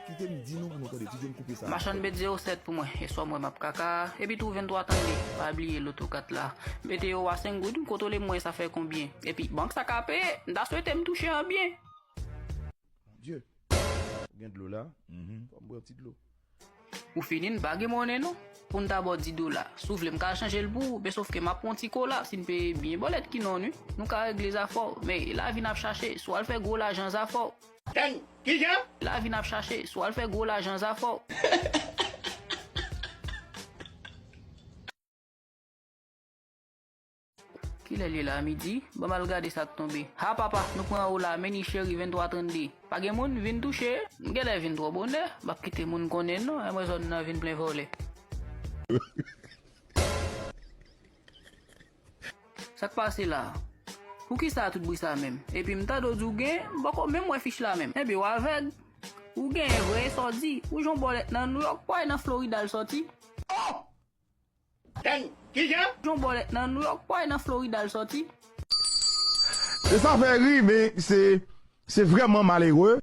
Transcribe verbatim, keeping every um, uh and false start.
Kite m di nou pou nou tande, Ti John koupe sa. Machann bet zewo sèt pou mwen, e swa mwen m ap kaka, epi tou venntwa tande, pa bliye loto kat la. Mete yo a senk goud, kontwole mwen sa fè konbyen. Epi bank sa ka peye, m ta swete m touche an byen. Bondye, ou gen dlo la? Fò m bwè yon ti dlo. Ou fini, n pa gen monnen non. Pou n ta ba w di dola. Si w vle, m ka chanje l pou ou, men sof ke m ap pran ti kola. Si n peye byen bòlèt ki non nou, nou ka regle zafè w. Men lavi n ap chache, si w al fè gwo lajan zafè w. Dang! Kijan? Lavi n ap chache, si w al fè gwo lajan zafè w. Kilè l ye la, midi? Ban m al gade sa k tonbe. Ha papa, nou pran anwo la, men ni cheri venntwa trannde. Pa gen moun, vin touche. M genlè vin twò bonè, m ap kite moun konnen non, e mwen zòn nan vin plen vòlè. Sa k pase la? Poukisa tout bri sa menm? Epi m tande w di w gen, m poko menm wè fich la menm. Ebyen w avèg? Ou genyen vre, e sa w di? Ou jwenn bòlèt nan Nouyòk, pway nan Florida l sòti? Oh! Dang! Kijan? Yon bòlèt nan Nouyòk, pway nan Florida l sòti. E sa fè ri, men se, se vrèman malere.